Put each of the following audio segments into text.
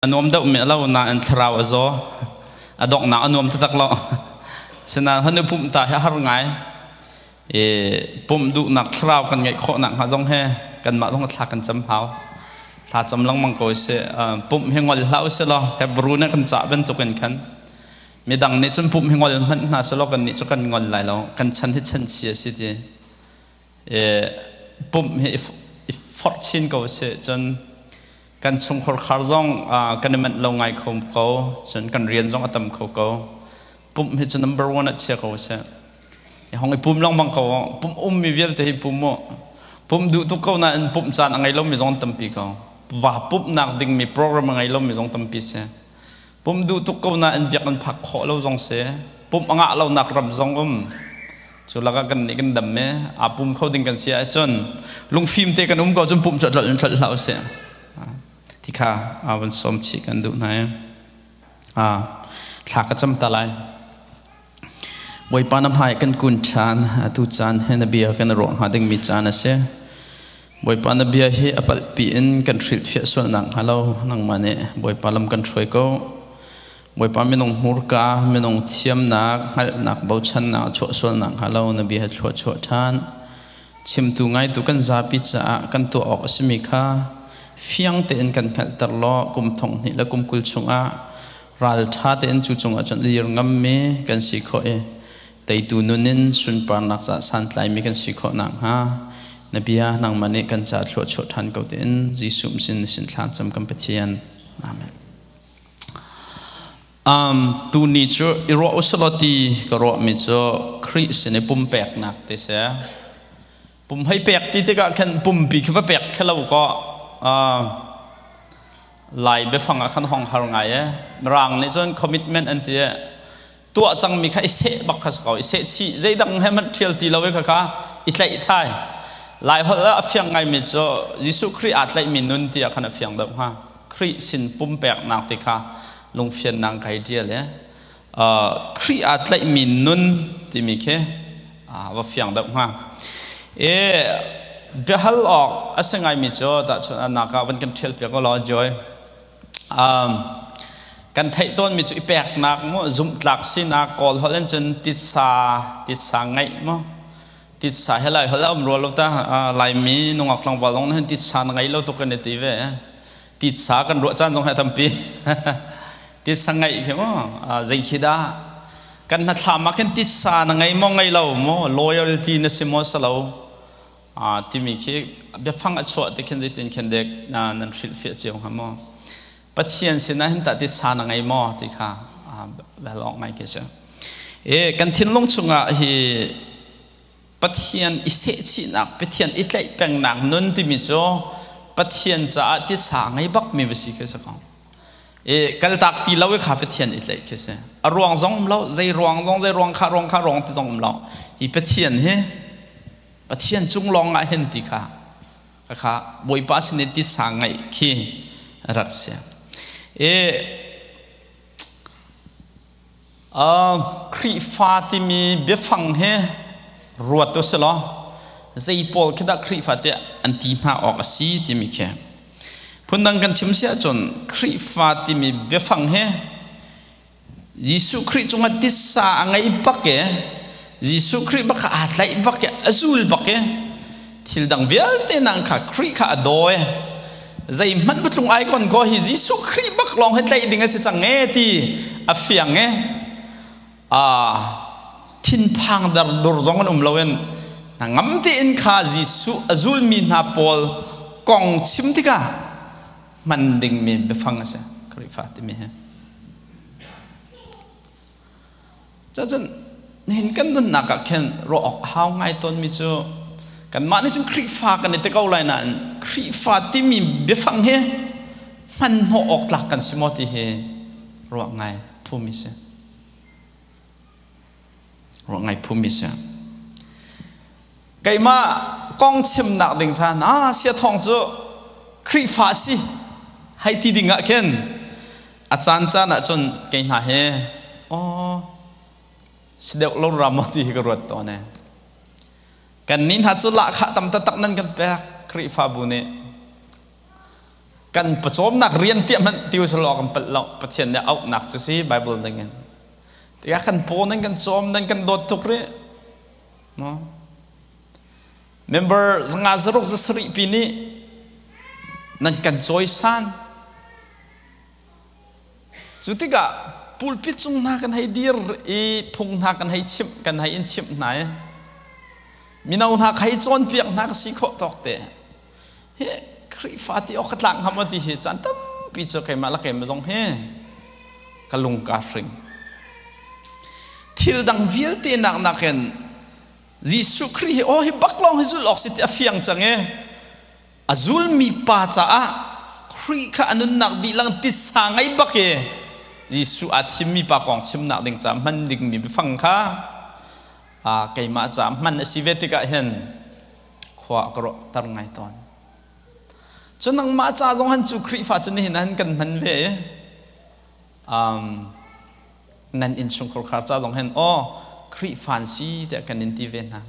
A nuam deuh mi lo nain thlarau a zaw. A donghnak a nuam taktak lo. Sinain hanu pumh ta hi a har ngai. I pumh duhnak thlarau kan ngeih khawh nak hnga zong he kanmah zong thla kan cam hau. Thla cam lengmang ko sih. Pumh hi ngol hlah usih law Hebrew nih kan cah bantukin khan midang nih cun pumh hi ngol hmanh hna selaw kan nih cu kan ngol lai lo. Kan chan hi chan chia si ti. Pumh hi i forh chin ko sih. Cun Kan chungkhar khar zong kan i manh lo ngai kho ko. Cun kan rian zong a tam kho ko. Pumh hi cu number one ah chia ko seh. Hong i pum lengmang ko. Pumh ummi vialte hi pum mu. Pumh duh tuk ko nain pumh caan a ngei lomi zong tampi ko. Va pumhnak dingmi program a ngei lomi zong tampi si. Pumh duh tuk ko nain biakinn phak khawh lo zong si. Pumh a ngah lonak ram zong um. Cu lakah kan nih kan dam i aa pum kho ding kan si ahcun lungfim te kan um ko cun pumh cu tlolh in tlolh hlah usih. Ti kha aa van sawm chih kan duh hna i thla ka cam ta lai. Bawipa na hmai kan kun ṭhan atu caan he na bia kan ruah hnga dingmi caan a si. Bawipa na bia hi a palhpi in kan hrilhfiah sualnak hnga lo nangmah nih Bawipa lam kan hruai ko. Bawipa minung hmurka, minung thiamnak, hngalhnak, bochannak, chuahsualnak hnga lo na bia thlua chuah ṭhan. Chimtu ngaitu kan zapi caah kan tuah awk a simi kha fiang tein kan hngalhter law kum thong hnih le kum 20 chungah ralṭha tein cu cungah cun dir ngammi kan si khawh i teitu nun in sunparnak caah santlaimi kan si khawh nakhnga na bia nangmah nih kan ca thlua chuah ṭhan ko tiin Jesuh sin sin thla cam kan Pathian. Amen. Tuni cu i ruah usulaw ti ka ruahmi cu Khrih sin i pumpeknak ti si. Pum hei pek ti tikah khan pumpi khi va pek khe lo kaw Lai biafang ah khan hong har ngai e. Mirang nih cun commitment an ti e. Tuah cangmi kha i seh bak kha si ko. I seh chih zeidang he hmanh ṭhial ti lo i khakha i tlaih thai. Lai holh ah a fiang ngaimi cu Jesuh Khrih aa tlaihmi nun ti ah khan a fiang deuh hnga. Khrih sin pumpeknak ti kha lungfiannak kai ṭial i Khrih aa tlaihmi nun timi khi va fiang deuh hnga. I biahal awk a si ngaimi cu tahchunhnak ah van kan ṭhial piak law Joy. Kan theih tawnmi cu i peknak mu zumhtlak sinak Kawl holh in cun titsa titsa ngeih mu titsa he lai holh a um rua lo ta Laimi nungak tlangval zong nih titsa na ngei lo tuk kan i ti ve titsa kan ruah caan zong he tampi titsa ngeih khi mu zei khi dah kan hnathlam ah khin titsa na ngei maw ngei lo maw loyalty na si maw si lo timi khi biafang a chuah ti khin zeitin khin dek nan hrilhfiah cio hnga maw Pathian sinah hin tah titsa na ngei maw ti kha bel awk ngai khi si e kan thinlung chungah hi Pathian i sehchihnak Pathian i tlaih pengnak nun timi cu Pathian caah titsa ngei bak mi va si khi si ko e kaltak ti lo i kha Pathian i tlaih khi si a ruang zong um lo zei ruang zong zei ruang kha ruang kha ruang ti zong um lo hi Pathian hi Pathian cung lawng ah hin ti kha kha Bawipa sin i titsa ngeih khi rak si. E Khrihfa timi biafang hi ruat u si law zei pawl khi dah Khrihfa tiah an ti hna awk a si timi khi phundang kan chim si ahcun Khrihfa timi biafang hi Jesuh Khrih cungah titsa a ngei bak i Jesuh Khrih bak kha aa tlaih bak i a zul bak i thil dang vialte nang kha Khrih kha a dawi zeihmanh va tlung ai kon ko hi Jesuh Khrih bak lawng hi tlaih ding a si cang e ti a fiang e a thinphang dar dur zong an um loin ngam tein kha Jesuh a zulmi hna pawl kong chim tikah hman dingmi biafang a si Khrihfa timi hi cun nihin kan nunnak ah khin ruah awk a hau ngai tawnmi cu kanmah nih cun Khrihfa kan i ti ko lai nain Khrihfa timi biafang hi hman hnawh awk tlak kan si maw ti hi ruah ngai phumi si Ruah ngai phumi si. Keimah kong chimnak ding chan ah sia thawng cu Khrihfa si hei ti ding ah khin a caan caan ah cun kei hna he aw si deuh lo ram ti hi ka ruat tawn e. Kan nih hna cu lahkhah tam taktak nan kan pek Khrihfabu nih. Kan pawcawmnak rian tiah hmanh ti usih law kan palh lo. Pathian nih auhnak cu si Bible ning in. Tikah kan paw nan kan cawm nan kan dawt tuk rih. No? Member zanga zaruk zasarih pi nih nan kan cawisan. Cu tikah pulpit cung hna kan hei dir i phung hna kan hei chimh kan hei in chimh hna i mino hna kha hei cawnpiak hna ka si khawh tawk te. Hi Khrihfa ti awk ka tlak hnga maw ti hi caan tampi cu keimah le keimah zong hi ka lung kaa hring. Thil dang vialte nak nakin Jesuh Khrih hi aw hi bak lawng hi zulh awk si ti a fiang cang i a zulmi pa caah Khrih kha a nunnak dihlak titsa ngei bak i Jesuh aa thimmi pa kong chimnak ding caah hman dingmi biafang kha keimah caah hman a si ve tikah hin khua a ka ruahter ngai tawn. Cu nangmah ca zong han cu Khrihfa cu nihin ah hin kan hman ve i nan innchungkhar khar ca zong hin aw Khrihfa an si tiah kan in ti ve hna.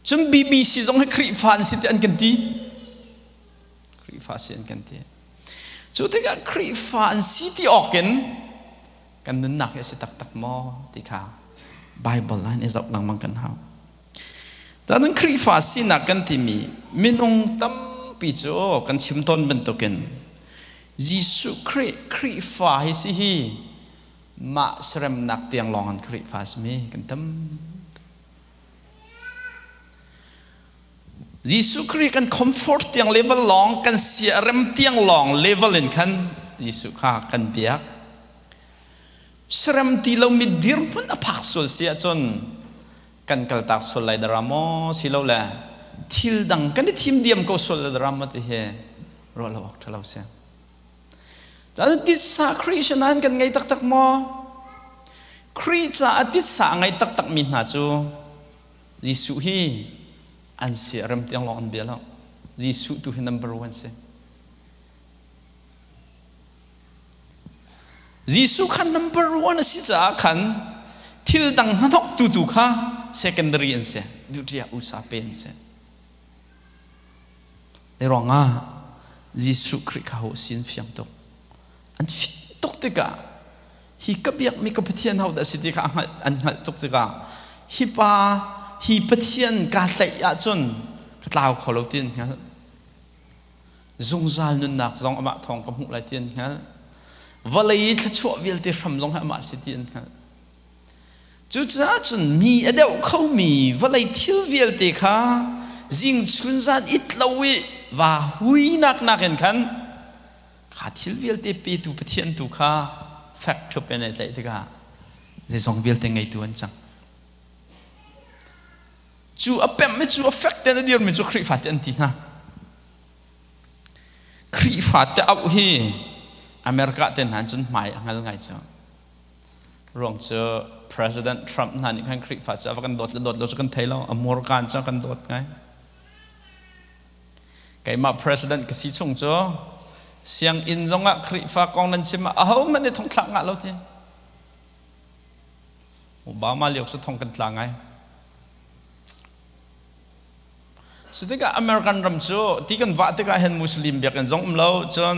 Cun BBC zong hi Khrihfa an si ti an kan ti. Khrihfa si an kan ti. Cu tikah Khrihfa an si ti awk in kan nunnak hi a si taktak maw ti kha Bible ah i zoh lengmang kan hau. Cun Khrihfa sinak kan timi minung tampi cu kan chim tawn bantukin Jesuh Khrih Khrihfa hi si hi mah seremnak tiang lawng an Khrihfa simi kan tam. Jesuh Khrih kan comfort tiang level lawng kan siarem tiang lawng level in khan Jesuh kha kan biak. Serem ti lomi dirhmun a phak sual si ahcun kan kaltak sual lai dara maw silo le thil dang kan i thim diam ko sual lai dara maw ti hi ruah lo awk ṭha lo si. Cun titsa Khrih nain kan ngei taktak maw? Khrih caah titsa a ngei taktakmi hna cu Jesuh hi an siarem tiang lawng an bia lo. Jesuh tu hi number one si. Jesuh kha number one a si caah khan thil dang hnahnawk tu tu kha secondary an si. Duty ah usa pe an si. Ruangah Jesuh Khrih kha ho si an fiang tuk. An fiang tuk tikah hi ka biakmi ka Pathian ho dah si ti kha an hngalh tuk tikah hi pa hi Pathian kaa tlaih ahcun ka tlau kho lo ti an hngalh. Zungzal nunnak zong amah thawng ka hmuh lai ti an hngalh. Vawlei i thluachuah vialte hram zong hi amah si ti an hngalh. Cucaah cun mi a deuh khomi vawlei thil vialte kha zing chun zan it lo i vaa huinak nakin khan kha thil vialte petu Pathian tu kha fek ṭhup in ai tlaih tikah zeizong vialte ngeitu an cang. Cu a pemh i cu a fek tein a dirmi cu Khrihfa ti an ti hna. Khrihfa te auh hi America te hna cun hmai a hngal ngai cu. Ruang cu President Trump hna nih khan Khrihfa cu a va kan dawt le dawt lo cu kan thei lo. A murkaan cu a kan dawt ngai. Keimah President ka si chung cu sianginn zongah Khrihfa kong nan chim ah ahohmanh nih thongthlak ngah lo ti. Obama lio cu thong kan tla ngai. Cutikah American ram cu ti kan vah tikah hin Muslim biakinn zong um lo, cun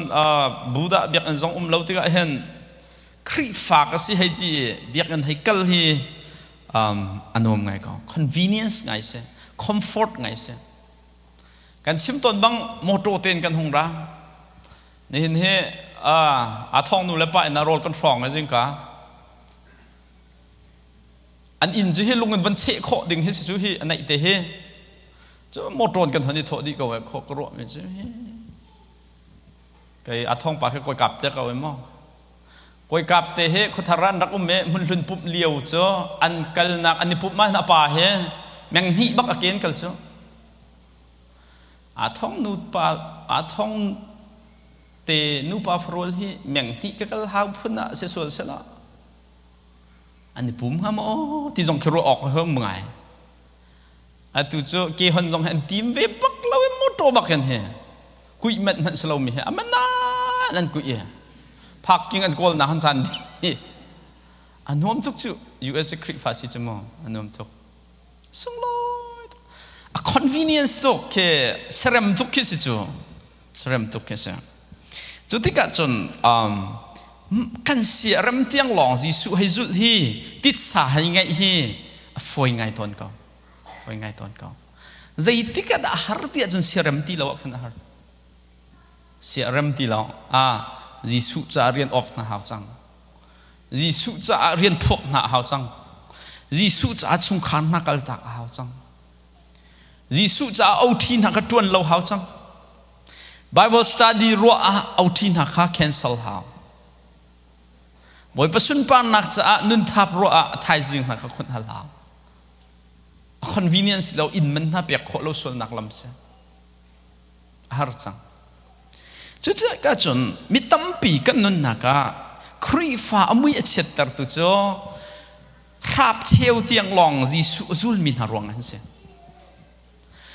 Buddha biakinn zong um lo tikah hin Khrihfa ka si hei ti i biakinn hei kal hi a nuam ngai ko. Convenience ngai si, comfort ngai si. Kan chim tawn bang motor tein kan hung ra. Nihin hi aa thawng nu le pa in a rawl kan hrawng ai zingka. An inn cu hi lung in van cheh khawh ding hi si cu hi a naih te hi. Cu motor kan hon i thawh dih ko ai khawh ka ruah mi cu hi. Kei a thawng pa khi koi kap te ko maw. Koi kap te hi khuathar an rak um i hmunhlun pumh lio cu an kalnak an i pumh ma a pa hi meng hnih bak a ken kal cu. A thong nu pa a thong te nupa farual hi meng hnih ka kal hau phun ah si sual sela. An i pum hnga maw ti zong khi ruah awk a um ngai. Atu cu kehon zong hi an tim ve bak lo i motor bak hin hi kuih manh hmanh si lomi hi amanan an kuih i parking an kawl nak han caan dih. A nuam tuk cu US Khrihfa si cu mu a nuam tuk. Sunglawi tuk. A convenience tuk khi serem tuk khi si cu. Serem tuk khi si. Cu tikah cun kan siarem tiang lawng Jesuh hei zulh hi titsa hei ngeih hi a fawi ngai tawn ko. Fawi ngai tawn ko. Zeitik ah dah a har ti ahcun siarem ti lo ah khan a har. Siarem ti lo. Ah, Jesuh caah rian off hna hau cang. Jesuh caah rian phuak hna a hau cang. Jesuh caah chungkhar hna kaltak a hau cang. Jesuh caah OT hna kha ṭuan lo hau cang. Bible study ruah ah OT hna kha cancel hau. Bawipa sunparnak caah nunthap ruah ah thaizing hna kha khunh hal hau. A convenience lo inn man hna pek khawh lo sualnak lam si. A har cang. Cucaah ka cun mi tampi kan nunnak ah Khrihfa a mui a chiattertu cu hrap cheu tiang lawng Jesuh a zulmi hna ruang an si.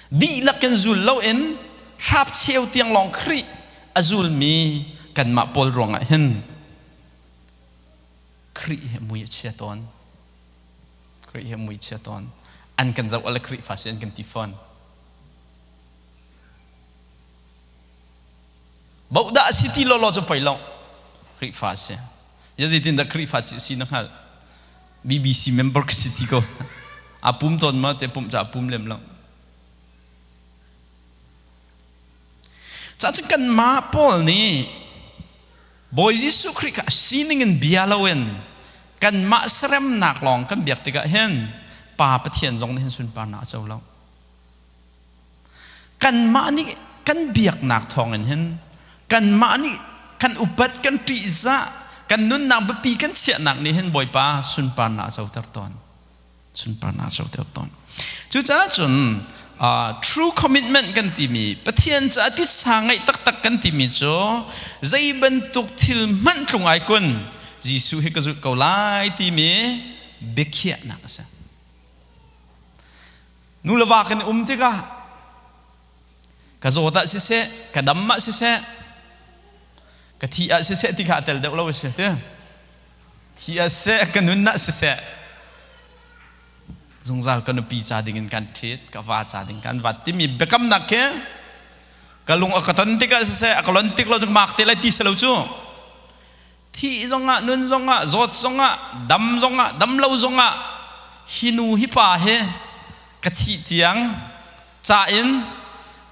Dihlak in zul loin hrap cheu tiang lawng Khrih a zulmi kanmah pawl ruangah hin Khrih he mui a chia tawn. Khrih he mui chia tawn. An kan zoh le Khrihfa si an kan ti fawn. Bohdah a si ti lawlaw cu poi lo. Khrihfa a si. Ya zeitindah Khrihfa si na hngalh? BBC member ka si ti ko. A pum tawn ma te pum ca a pum lem lo. Ca cu kanmah Paul nih Bawi Jesuh Khrih kha sining in bia loin kanmah seremnak lawng kan biak tikah hin Pa Pathian zong nih hin sunparnak a co lo. Kanmah nih kan biaknak thawngin hin kanmah nih kan upat kan ṭihzah kan nunnak biapi kan chiahnak nih hin Bawipa sunparnak a coter tawn. Sunparnak a coter tawn. Cucaah cun true commitment kan timi Pathian caah titsa ngeih taktak kan timi cu zei bantuk thil hmanh tlung ai kun Jesuh hi ka zulh ko lai timi biakhiahnak a si. Nu le va kan i um tikah ka zawt ah siseh, ka dam ah siseh, ka thi ah siseh ti kha a tel deuh lo a si ti. Thi ah siseh, ka nun ah siseh, zungzal ka nupi ca ding in kan ṭhit, ka va ca ding kan vat timi biakamnak khi ka lung a ka ton tikah siseh, a ka lon tik lo cu mak te lai ti si lo cu. Thih zongah, nun zongah, zawt zongah, dam zongah, dam lo zongah hi nu hi pa hi ka thih tiang ca in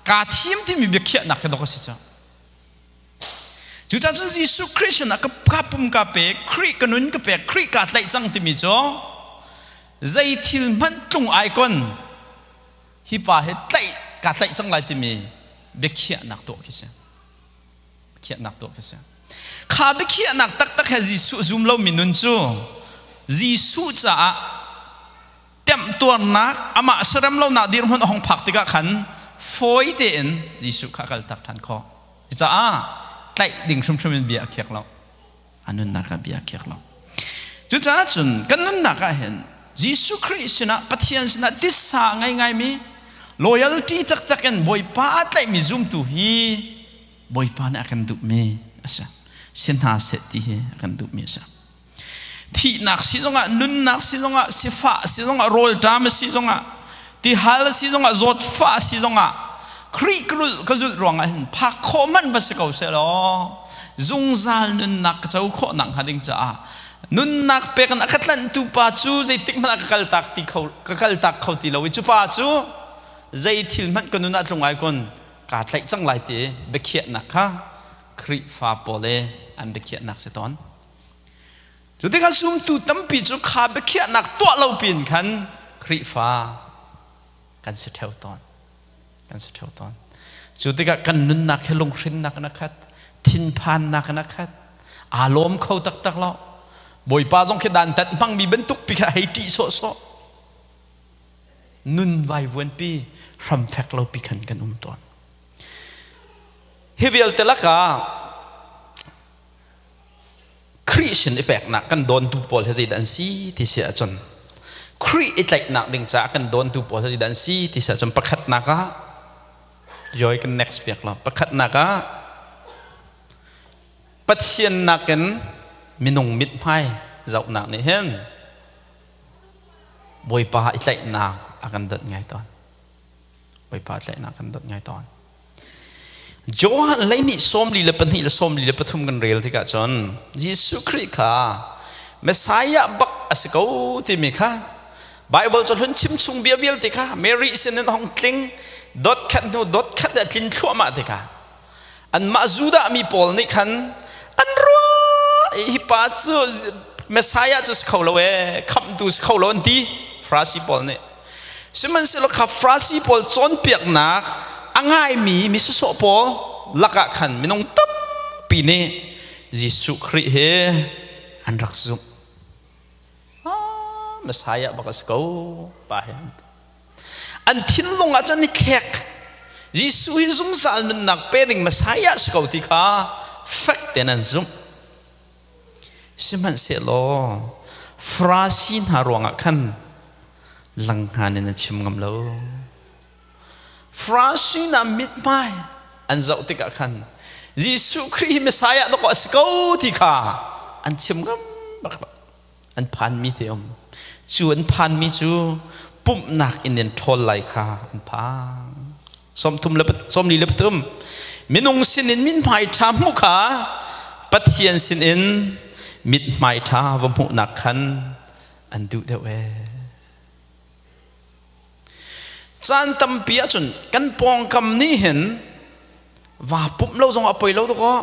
kaa thim timi biakhiahnak khi dok a si cu. Cucaah cun Jesuh Khrih sinah ka pum ka pek, Khrih ka nun ka pek, Khrih kaa tlaih cang timi cu zei thil hmanh tlung ai kon hi pa hi tlaih kaa tlaih cang lai timi biakhiahnak tuah khi si. Biakhiahnak tuah khi si. Kha biakhiahnak taktak he Jesuh zum lomi nun cu Jesuh caah temtuarnak amah serem lonak dirhmun a hung phak tikah khan fawi tein Jesuh kha a kaltak ṭhan khawh. Cucaah tlaih ding hrimhrim in bia a khiak lo. A nunnak ah bia a khiak lo. Cucaah cun kan nunnak ah hin Jesuh Khrih sinah Pathian sinah titsa ngei ngaimi loyalty taktak in Bawipa a tlaihmi zumtu hi Bawipa nih a kan duhmi a si. Si hna seh ti hi a kan duhmi a si. Thihnak si zongah, nunnak si zongah, sifah si zongah, rawlṭam si zongah, tihal si zongah, zawtfah si zongah, Khrih ka zulh ruangah hin phak khawh hmanh va si ko seh law zungzal nunnak ka co khawh nak hnga ding caah nunnak pek in a ka tlanhtu pa cu zeitik hmanh ah ka kaltak ti kho ka kaltak kho ti lo i cu pa cu zei thil hmanh ka nun ah tlung ai kun kaa tlaih cang lai ti biakhiahnak kha Khrihfa pawl i an biakhiahnak si tawn. Cu tikah zumtu tampi cu kha biakhiahnak tuah lo pin khan Khrihfa kan si ṭheo tawn. Kan si ṭheo tawn. Cu tikah kan nunnak hi lunghrinnak in a khat, thinphannak in a khat, aa lawm kho taktak lo. Bawipa zong khi dantat hmangmi bantuk pi kha hei ṭih sawhsawh. Nun vaivuanpi hramfek lo pi khan kan um tawn. Hi vialte lakah Khrih sin i peknak kan dawntu pawl hi zeidah an si ti si ahcun Khrih i tlaihnak ding caah kan dawntu pawl hi zeidah an si ti si ahcun pakhatnak ah joy kan next piak lo pakhatnak ah Pathian nakin minung mithmai zohnak nih hin Bawipa i tlaihnak a kan donh ngai tawn. Bawipa tlaihnak kan dawt ngai tawn. Johan lei nih 42 le 43 kan rel tikah cun Jesuh Khrih kha Messiah bak a si ko timi kha Bible cu hlun chim chung bia vialte kha Mary sin in hong tling dot khat hnu dot khat a tlin thluahmah tikah anmah Judah mi pawl nih khan an ruah i hi pa cu Messiah cu si kho lo ee khamhtu si kho lo an ti Farasi pawl nih. Sihmanhsehlaw kha Farasi pawl cawnpiaknak a ngaimi mi sawsawh pawl lakah khan minung tampi nih Jesuh Khrih hi an rak zumh. Ah, Messiah bak a si ko pa hi. An thinlung ah cun i thlek. Jesuh hi zungzal nunnak pe ding Messiah si ko ti kha fek tein an zumh. Sihmanhsehlaw Farasi hna ruangah khan langhngan in an chim ngam lo. Farasi hna mithmai an zoh tikah khan Jesuh Khrih hi Messiah dawkaw a si ko ti kha an chim ngam bak lo. An phanmi te um. Cu an phanmi cu pumhnak inn in ṭhawl lai kha an phang. 43 minung sinin mithmai ṭha hmuh kha Pathian sinin mithmai ṭha va hmuhnak khan an duh deuh ee. Caan tampi ahcun kan pawngkam nih hin vaa pumh lo zong a poi lo dawkaw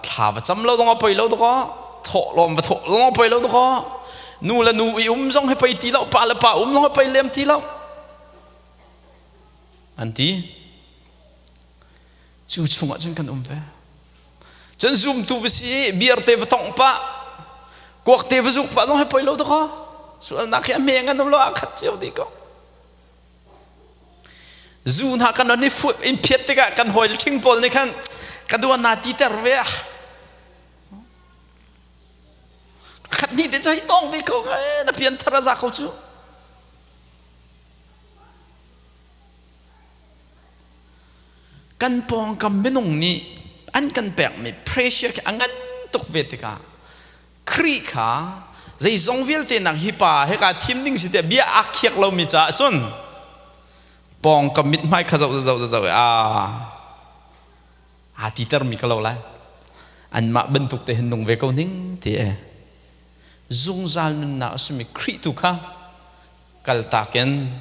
thla va cam lo zong a poi lo dawkaw thawhlawm va thawh zong a poi lo dawkaw nu le nu i um zong hi poi ti lo pa le pa um zong hi poi lem ti lo an ti. Cu chungah cun kan um ve. Cun zumtu va si beer te va tongh pah, kuak te va zuk pah zong hi poi lo dakaw. Sualnak hi a hme ngan um lo a khat cio dih ko. Zu hna kan on i fuat in phiat tikah kan hawi le ṭhing pawl nih khan ka dua na ti ter ve ah. Khat hnih te cu hei tong ve ko na pian thar a za ko cu. Kan pawngkam minung nih an kan pekmi pressure khi a ngan tuk ve tikah Khrih kha zeizong vialte nak hi pa hika thim ding si tiah bia aa khiak lomi caah cun pawngkam mithmai kha zoh zoh zoh a aa titermi ka lo lai. Anmah bantuk te hin nung ve ko ning ti e. Zungzal nunnak a simi Khrih tu kha kaltak in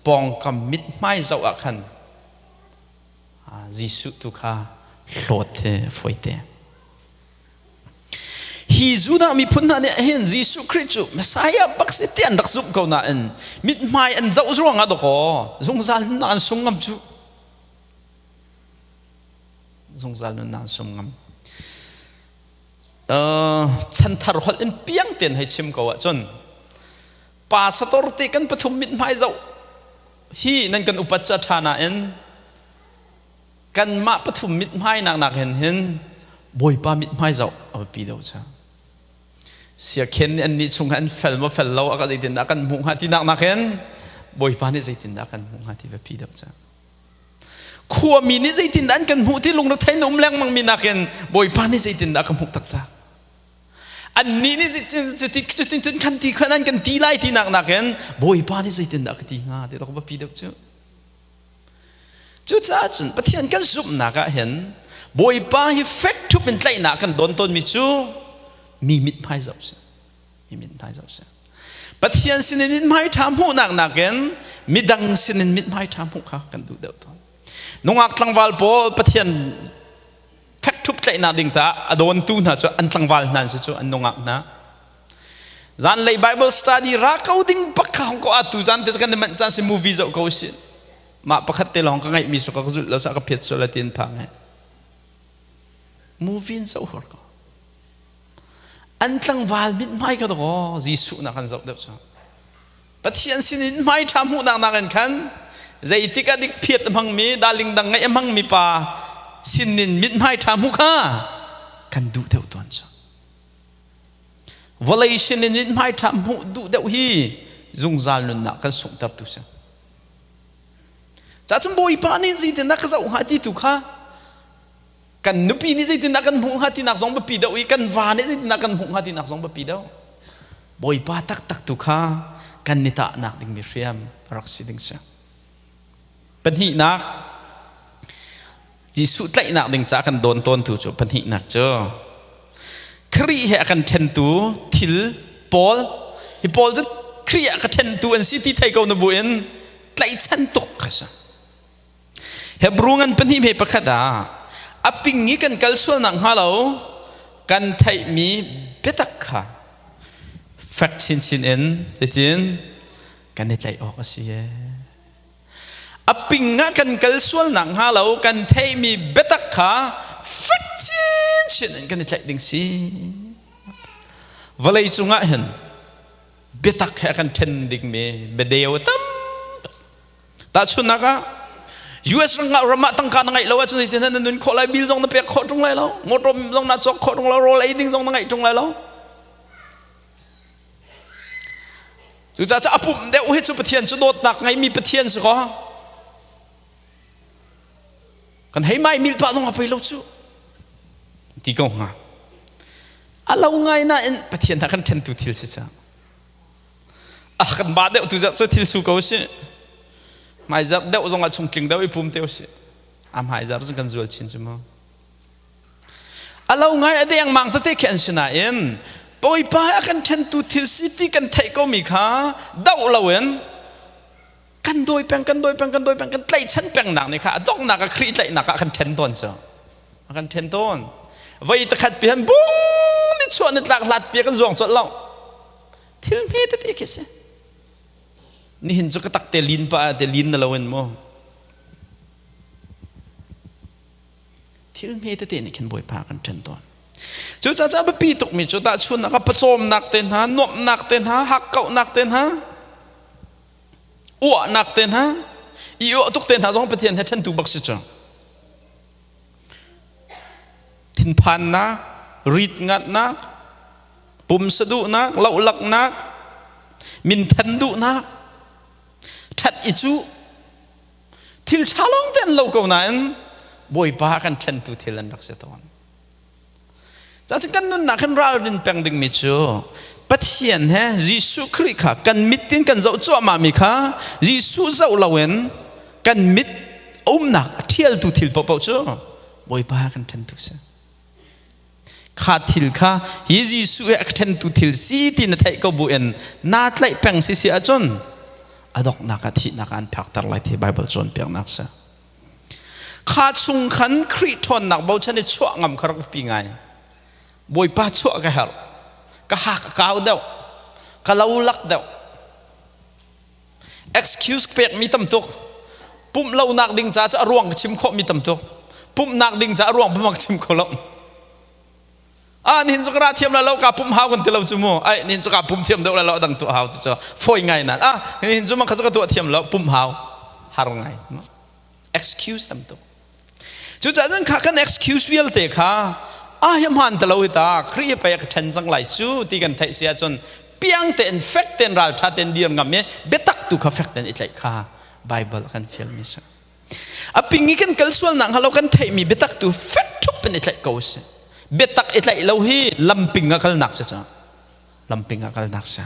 pawngkam mithmai zoh ah khan Jesuh tu kha hlawt hi fawite. Hi Judah miphun hna nih hin Jesuh Khrih cu Messiah bak si ti an rak zumh ko nain mithmai an zoh ruangah dawkaw zungzal nunnak an sung ngam cu. Zungzal nunnak an sung ngam. Chanthar holh in piang tein hei chim ko ahcun pa sator te kan pathum mithmai zoh hi nan kan upat ca ṭha nain kanmah pathum mithmai nak nak hin hin Bawipa mithmai zoh a biapi deuh ca siakhen nih annih chung an fel maw fel lo a ka zeitindah kan hmuh hnga ti nak nak hin Bawipa nih zeitindah kan hmuh hnga ti biapi deuh ca khuami nih zeitindah an kan hmuh ti lungrethei na um lengmang mi nakin Bawipa nih zeitindah ka hmuh taktak annih nih cutin cun khan ti khan an kan ti lai ti nak nakin Bawipa nih zeitindah ka ti hnga ti ka biapi deuh cu. Cucaah cun Pathian kan zumhnak ah hin Bawipa hi fek ṭhup in tlaihnak kan dawn tawnmi cu mi mithmai zoh si mi mithmai zoh si. Pathian sinin mithmai ṭha hmuhnak nakin midang sinin mithmai ṭha hmuh kha kan duh deuh tawn. Nungak tlangval pawl Pathian ṭhekṭhup tlaihnak ding ta a dawntu hna cu an tlangval hna an si cu an nungak hna. Zanlei Bible study ra ko ding bak kha hong ko atu zan te kan manh caan si movie zoh ko si. Mah pakhat te lawng ka ngaihmi su ka zulh lo sa ka phiat sual tin phang he. Movie in zoh hor ko. An tlangval mithmai ka dawh Jesuh nak an zoh deuh cu. Pathian sinin hmai ṭha hmuhnak nakin khan zeitik ah dik phiat a hmangmi darling dang ngaih a hmangmi pa sinin mithmai ṭha hmuh kha kan duh deuh tawn cu. Vawlei sinin mithmai ṭha hmuh duh deuh hi zungzal nunnak kan sunghtertu si. Cacun Bawipa nih zeitindah ka zoh hnga ti tu kha kan nupi nih zeitindah kan hmuh hnga tinak zong biapi deuh i kan va nih zeitindah kan hmuh hnga tinak zong biapi deuh. Bawipa taktak tu kha kan ni tahnak dingmi hriam rak si ding si. Pahnihnak. Jesuh tlaihnak ding caah kan dawn tawntu cu pahnihnak cu Khrih he a kan ṭhentu thil pawl hi pawl cu Khrih ah ka ṭhentu an si ti thei ko na buin tlaihchan tuk kha si. Hebru ngan pahnih hme pakhat ah a ping i kan kal sualnak hnga lo kan theihmi biatak kha fek chinchin in zeitin kan i tlaih awk a si ee. A ping ah kan kal sualnak hnga lo kan theihmi biatak kha fek chinchin in kan i tlaih ding si. Vawlei cungah hin biatak he a kan ṭhen dingmi biadeu tam Tahchunhnak ah US ram ah tangka na ngeih lo ahcun zeitin na nun khawh lai bill zong na pek khawh ṭung lai lo motor zong na cawk khawh ṭung lo rawl ei ding zong na ngeih ṭung lai lo Cucaah a pumh deuh hi cu Pathian cu dawtnak ngeimi Pathian si kaw kan hei mai mil pah zong a poi lo cu ti ko hnga a lo ngai nain Pathian ha kan ṭhentu thil si ca a kan ba deuh tu cu thil su ko si hmaizarh deuh zong ah chungtling deuh i pum te si a hmaizarh cu kan zual chin cu mu A lo ngai a dengmang tete khi an si nain Bawipa he a kan ṭhentu thil si ti kan theih komi kha doh loin kan dawi peng kan dawi peng kan dawi peng kan tlaihchan pengnak nih kha a donghnak ah Khrih tlaihnak ah a kan ṭhen tawn cu a kan ṭhen tawn voi takhat pi han bung ni chuah ni tlak hlat pi kan zuang colh lo thil hme tete khi si nihin cu ka tak te lin pa te lin na loin mu Thil hme tete nih khin Bawipa kan ṭhen tawn. Cucaah a biapi tukmi cu tahchunhnak ah pawcawmnak te hna, nuamhnak te hna, hakkauhnak te hna, uahnak te hna, i uah tuk te hna zong Pathian he ṭhentu bak si cu. Thinphannak, rit ngatnak, pumsa duhnak, lohlaknak, minthan duhnak, ṭhat i cuh, Thil ṭha lawng te an lo ko nain Bawipa kan ṭhentu thil an rak si tawn. Cacun kan nunnak kan ralrin peng dingmi cu Pathian he Jesuh Khrih kha kan mit in kan zoh cuahmah mi kha Jesuh zoh loin kan mit umnak a ṭhialtu thil paohpaoh cu Bawipa kan ṭhentu si. Kha thil kha hi Jesuh he a ṭhentu thil si ti na theih ko bu in naa tlaih peng si si ahcun a donghnak ah thihnak ah an phakter lai ti Baibal cawnpiaknak si. Kha chung khan Khrih ṭhawnnak bochan i chuah ngam kha rak biapi ngai. Bawipa chuah ka herh. Ka hak a kau deuh. Ka lo lak deuh. Excuse pekmi tam tuk. Pumh lonak ding ca cu a ruang ka chim khawhmi tam tuk. Pumhnak ding ca a ruang pum ka chim kho lo. Ah nihin cu ka ra thiam lai lo ka pumh hau kan ti lo cu mu. Ai nihin cu ka pum thiam deuh lai lo dang tuah hau cu cu fawi ngai nan. Ah nihin cu man kha cu ka tuah thiam lo pumh hau har ngai. Excuse tam tuk. Cucaah cun kha kan excuse vialte kha ah hi hmaan te lo hi ta Khrih hi pei a ka ṭhen cang lai cu ti kan theih si ahcun piang tein fek tein ralṭha tein dir ngam i biatak tu kha fek tein i tlaih kha Bible a kan fialmi si. A ping i kan kal sualnak hnga lo kan theihmi biatak tu fek ṭhup in i tlaih ko si. Biatak i tlaih lo hi lamping ah kalnak si cu. Lamping ah kalnak si.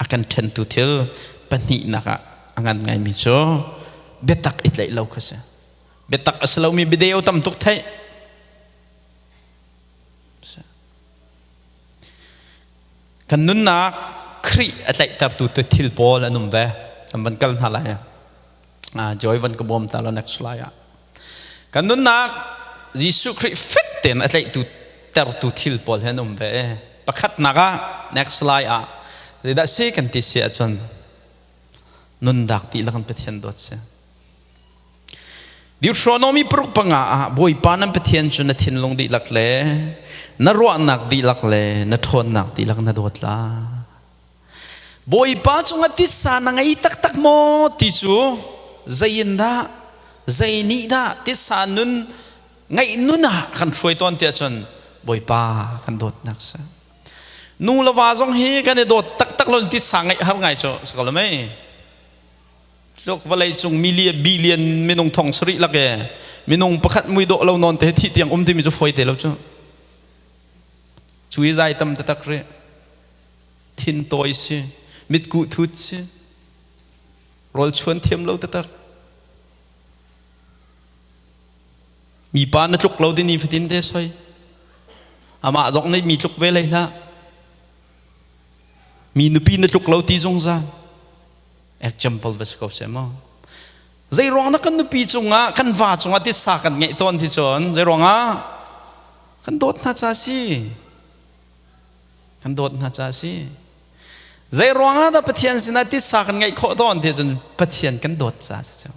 A kan ṭhentu thil pahnihnak ah a ngan ngaimi cu biatak i tlaih lo kha si. Biatak a si lomi biadeu tam tuk theih. Kan nunnak Khrih a tlaihtertu te thil pawl an um ve. Kan van kal hna lai. Joy van ka bawm ta lo next lai ah. Kan nunnak Jesuh Khrih fek tein a tlaihtu tertu thil pawl he an um ve. Pakhatnak ah next lai ah zeidah si kan ti si ahcun nundak dihlak in Pathian dawt si. Deuteronomy 5 ah Bawipa nan Pathian cu na thinlung dihlak le na ruahnak dihlak le na ṭhawnnak dihlak na dawt lai. Bawipa cungah titsa na ngei taktak maw ti cu zei in dah zei nih dah titsa nun ngeih nun ah kan hruai tawn tiah cun Bawipa kan dawtnak si. Nu le va zong hi kan i dawt taktak lo titsa ngeih har ngai cu si ko lo mei. Tluk vawlei cung million billion minung thong sarih lak e minung pakhat mui dawh lo nawn te thi tiang um timi cu fawi te lo cu. Cu i zai tam taktak rih. Thin tawi si, mitkuh thut si, rawl chuan thiam lo taktak. Mipa na tluk lo ti ni fatin te soi. Amah zong nih mi tluk ve lei hlah. Mi nupi na tluk lo ti zungzal. Example va si ko seh maw. Zei ruang dah kan nupi cungah kan va cungah titsa kan ngeih tawn ti cun zei ruangah kan dawt hna ca si. Kan dawt hna ca si. Zei ruangah dah Pathian sinah titsa kan ngeih khawh tawn ti cun Pathian kan dawt ca si cu.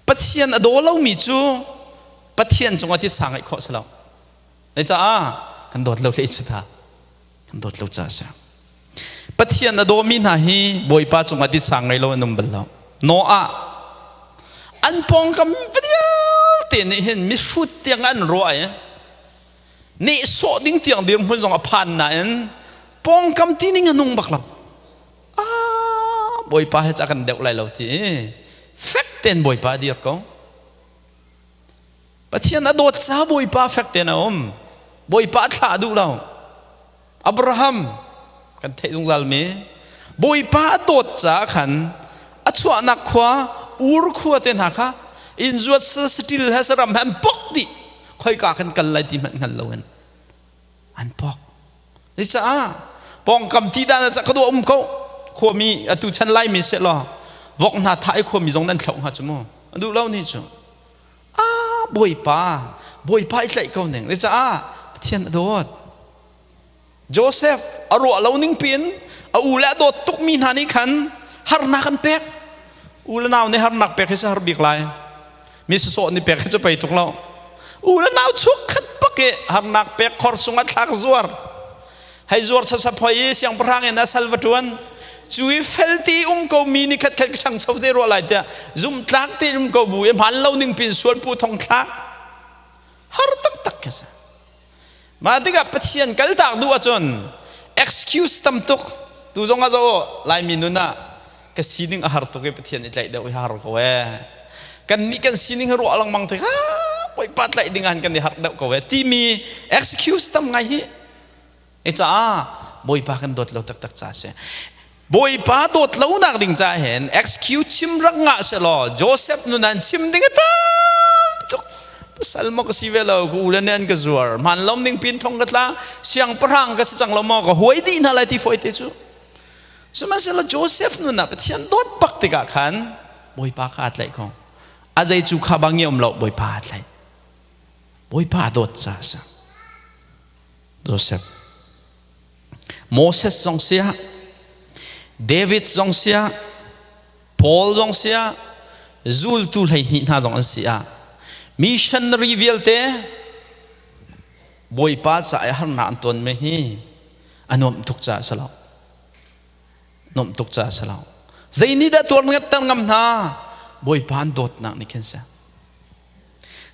Pathian a daw lomi cu Pathian cungah titsa ngeih khawh si lo. Caah kan dawt lo hlei cu ta. Kan dawt lo ca si. Pathian a dawmi hna hi Bawipa cungah titsa ngei lo an um bal lo. Noah an pawngkam vialte nih hin mihrut tiang an ruah i nehsawh ding tiang dirhmun zong a phan nain pawngkam ti ning a nung bak lo. Ah, Bawipa he ca kan deuh lai lo ti i fek tein Bawipa a dir ko. Pathian a dawt ca Bawipa fek tein a um. Bawipa a thlah duh lo. Abraham kan theih zungzal mi Bawipa a dawt caah khan a chuahnak khua Ur khua te hna kha inn zuat satil he saram he an pok dih. Khoika kan kal lai ti hmanh hngal loin an pok. Caah pawngkam ti dan ah ka duah um ko. Khuami atu chan Laimi seh law vok hna thah i khuami zong nan thloh hnga cu mu. A duh lo ni cu. Ah Bawipa, Bawipa i tlaih ko ning. Caah Pathian a dawt. Joseph a ruah lo ning piin a u le a dawt tukmi hna nih khan harnak an pek. U le nau nih harnak pek hi har bik lai. Mi sawsawh nih pek hi cu pei tuk lo. U le nau chuak khat pak i harnak pek khor sungah thlak zuar. Hei zuar chapchap hoi i siangpahrang in a sal va ṭuan. Cu i felti um ko mi nih khat khat ka ṭhangcho te rua lai tiah zumhtlak te um ko bu i hmaan lo ning pin sualpu thong thlak. Har taktak khi si. Mah tikah Pathian kaltak duh ahcun excuse tam tuk tu zong ah zoh Laimi nun ah ka sining a har tuk i Pathian i tlaih deuh hi har ko ee. Kan nih kan sining hi ruah lengmang tik ah Bawipa tlaih ding ah kan i harh deuh ko ee timi excuse tam ngai hi. E caah Bawipa kan dawt lo taktak ca si. Bawipa dawt lo nak ding ca hin excuse chim rak ngah selaw Joseph nun an chim ding a tam tuk. Pasal maw ka si ve lo, ka u le nih an ka zuar. Hmaan lom ding pin thong ka tla, siangpahrang ka si cang lo maw, ka huai dih hna lai ti fawi te cu. Sihmanhsehlaw Joseph nun ah Pathian dawt bak tikah khan Bawipa kha aa tlaih ko. A zei cu kha bang i um lo, Bawipa aa tlaih. Bawipa a dawt caah a si. Joseph. Moses zong siah, David zong siah, Paul zong siah, zultu 12 hna zong an si ah, missionary vialte Bawipa ca i harnak an ton mi hi a nuamh tuk caah si lo. Nuamh tuk caah si lo. Zei nih dah tuar ngetter ngam hna? Bawipa an dawtnak nih khin si.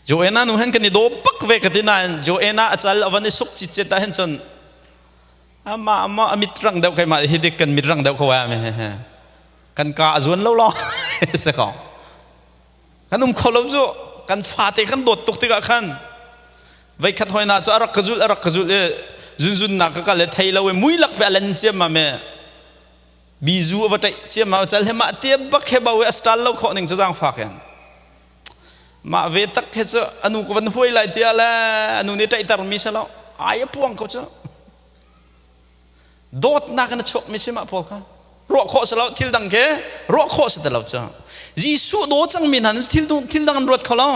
Joanna nu hen kan i daw bak ve ka ti nain Joanna a cal a van i suk citcet ah hin cun ama ama a mit rang deuh keimah hi dik kan mit rang deuh ko ai kan ka a zuan lo lo se ko kan um kho lo cu kan fate kan dawt tuk tikah khan veikhat hoi na cu a rak ka zul a rak ka zul i zunzun nak ka kal i thei lo i mui lak pe a len ciam ma me bizu a va ṭaih ciammam cal he mah te bak he bo i a stal lo khawh ning cu zaangfak in mah ve tak he cu anu ka van huai lai tiah le anu nih ṭaihter mi si lo ai a puang ko cu dawtnak in a chuak mi si mah pawl kha ruah khawh si lo thil dang ke ruah khawh si ti lo cu Jesuh daw cang mi hna thil thil dang an ruat kho lo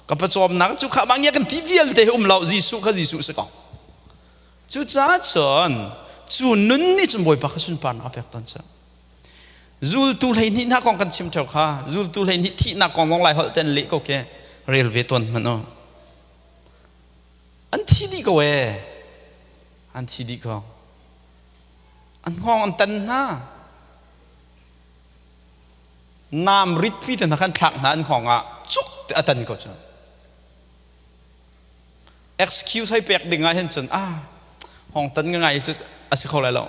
ka pawcawmnak cu kha bang kan ti vialte hi um lo Jesuh kha Jesuh si ko Cucaah cun cu nun nih cun Bawipa kha sunparnak a pek tawn cu. Zultu 12 hna kong kan chim ṭheo kha zultu 12 thihnak kong zong lai holh ten leh ko ke rel ve tawn hmanh u. An thi dih ko ee. An thi dih ko. An hngawng an tan hna. Nam ritpi te hna khan thlak hna an hngawng ah cuk te a tan ko cu. Excuse hei pek ding ah hin cun ah hong tan ngai cu a si kho lai lo.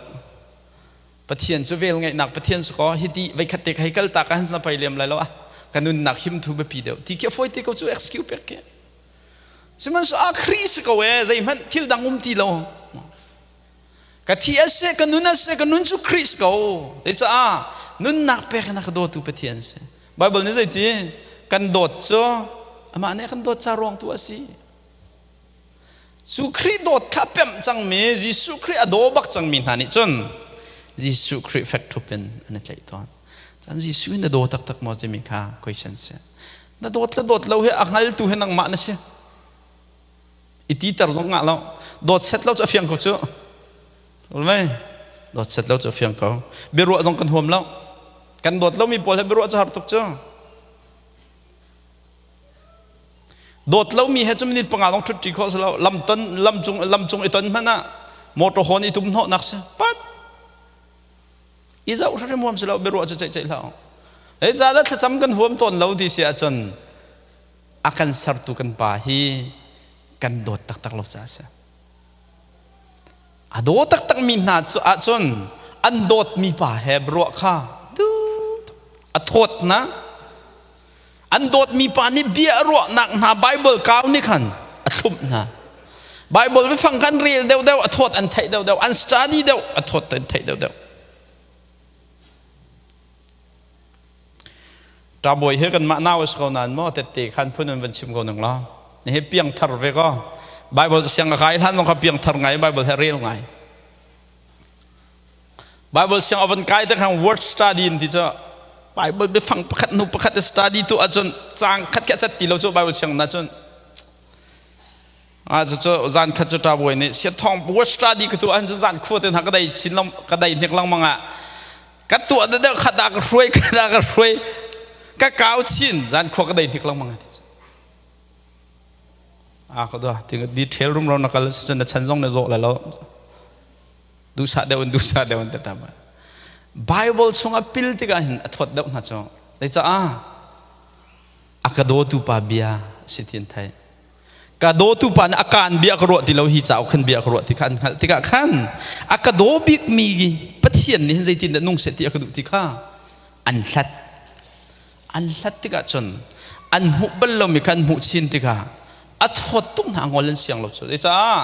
Pathian cu vel ngeihnak Pathian si ko hiti veikhat te hei kal ta ka han na pai liam lai lo ah ka nunnak him thu biapi deuh ti khi a fawi te ko cu excuse pek khi. Sihmanhsehlaw ah Khrih si ko ee zeihmanh thil dang um ti lo. Ka thi a si ka nun a si ka nun cu Khrih si ko. Zeicaah nunnak pek in a ka dawtu Pathian si. Bible nih zeiti kan dawt cu Amah nih a kan dawt ca ruang tu a si. Cu Khrih dawt kha pemh cangmi Jesuh Khrih a daw bak cangmi hna nih cun Jesuh Khrih fek ṭhup in an i tlaih tawn. Cun Jesuh in na daw taktak maw timi kha question si. Na dawt le dawt lo hi a hngaltu hi nangmah na si. I titer zong ngah lo. Dawt set lo cu a fiang ko cu. Mei dawt set lo cu a fiang ko. Biaruah zong kan huam lo. Kan dawt lomi pawl he biaruah cu har tuk cu. Dawt lomi he cun minute panga lawng ṭhutṭi khawh si lo. Lam ton lam cung lam cung i ton hmanh ah motor horn i tum hnawhnak si. Pat. I zoh hrim huam si lo biaruah cu ceih ceih hlah. Hei ca dah thlacam kan huam tawn lo ti si ahcun a kan sertu kan pa hi kan dawt taktak lo caah a si. A daw taktakmi hna cu ahcun an dawtmi pa he ruah kha a thawt hna. An dawtmi pa nih bia a ruahnak hna Bible kau nih khan a thlumh hna. Bible biafang khan rel deuhdeuh a thawt an theih deuhdeuh, an study deuh a thawt an theih deuhdeuh. Ṭabawi hi kanmah nau a si ko nain maw tette khan phun in van chim ko ning law. Nihi piangthar ve ko. Bible siang a kai hlan zong kha piangthar ngai Bible he rel ngai. Bible siang a van kai te khan word study in ti cu Bible biafang pakhat hnu pakhat study tu ahcun caang khat kha cat ti lo cu Bible siang na cun a cu zan khat cu ṭabawi nih siathawng word study ka tu ahcun zan khua te hna ka dai chin lam ka dai hnik lengmang ah ka tuah deuh khat ah ka hruai khat ah ka hruai ka kau chin zan khua ka dei hnik lengmang ti a ka dua ting detail rum ro na kal si cun na chan zong na zawh la lo duhsah deuh in duhsah deuh in ta ba Bible chungah pil tikah hin a thawt deuh hna cu zeicah a ka dawtu pa bia si tin thai Ka dawtu pa nih a kaan bia ka ruah ti lo hi cauk khan bia ka ruah ti kha an hngalh tikah khan a ka daw bikmi Pathian nih hin zeitin dah nung seh ti a ka duh ti kha an hlat. An hlat tikah cun an hmuh bal lomi kha an hmuh chin tikah a thawt tuk hna ngol an siang lo cu. Cucaah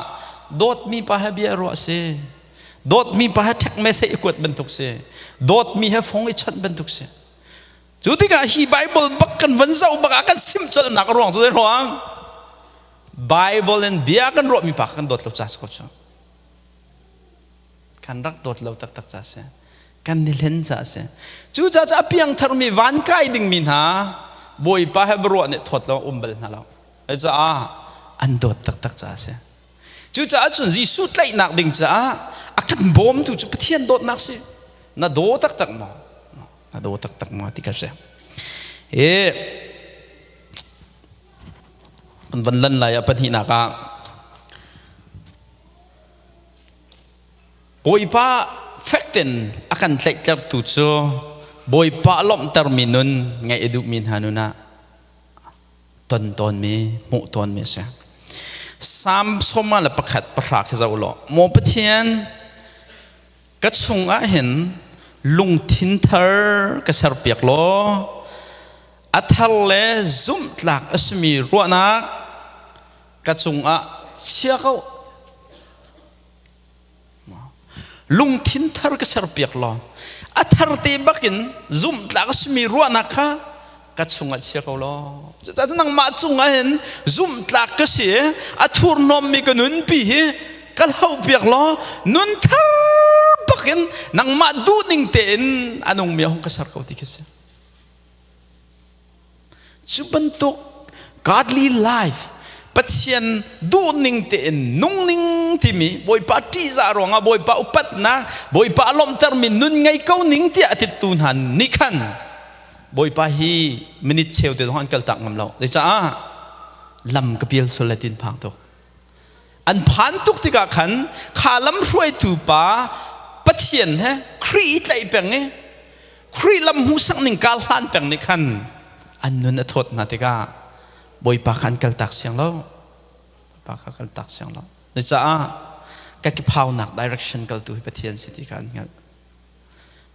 dawtmi pa he bia ruah si. Dawtmi pa he ṭhek message i kuat bantuk si. Dawtmi he fong i chawnh bantuk si. Cu tikah hi Bible bak kan van zoh bak ah kan sim colhnak a ruang cu zei ruang? Bible in bia kan ruahmi pa kan dawt lo ca si ko cu. Kan rak dawt lo taktak ca si. Kan ni hlen ca si. Cu ca cu a piangtharmi van kai dingmi hna Bawipa he ruah nih thawt lo um bal hna lo. Cucaah an dawt taktak ca si. Cucaah cun Jesuh tlaihnak ding caah a kan bawmtu cu Pathian dawtnak si. Na daw taktak maw? A daw taktak maw ti ka si. Hi kan van lan lai a pahnihnak ah Bawipa fekten a kan tlaihtertu cu Bawipa lawmhtermi nun ngaih a duhmi hna nun ah ton tawnmi hmuh tawnmi a si. Salm 101 10 khi zoh law Maw Pathian Ka chungah hin lungthin thar ka serpiak law a thar le zumhtlak a simi ruahnak ka cungah chia ko. Lungthin thar ka serpiak law a thar te bakin zumhtlak a simi ruahnak kha ka chungah chia ko law. Cucaah nangmah cungah hin zumhtlak ka si i a thurhnawmmi ka nunpi hi ka hlohpiak law nun thar bakin nangmah duhning tein a nungmi hong ka ser ko ti khi si. Cu bantuk godly life Pathian duhning tein nungning timi Bawipa ṭihzah ruangah Bawipa upatnak Bawipa a lawmhtermi nun ngei ko ning tiah a tittu hna nih khan Bawipa hi minute cheu te zong an kaltak ngam lo. Zeicah lam ka pial sual lai tin phang tuk. An phan tuk tikah khan kha lam hruaitu pa Pathian he Khrih i tlaih peng i Khrih lam hmuhsak ning kar hlan peng nih khan an nun a thawt hna tikah Bawipa kha an kaltak siang lo. Bawipa kha kaltak siang lo. Zeicah ka kiphaunak direction kaltu hi Pathian si ti kha an hngalh.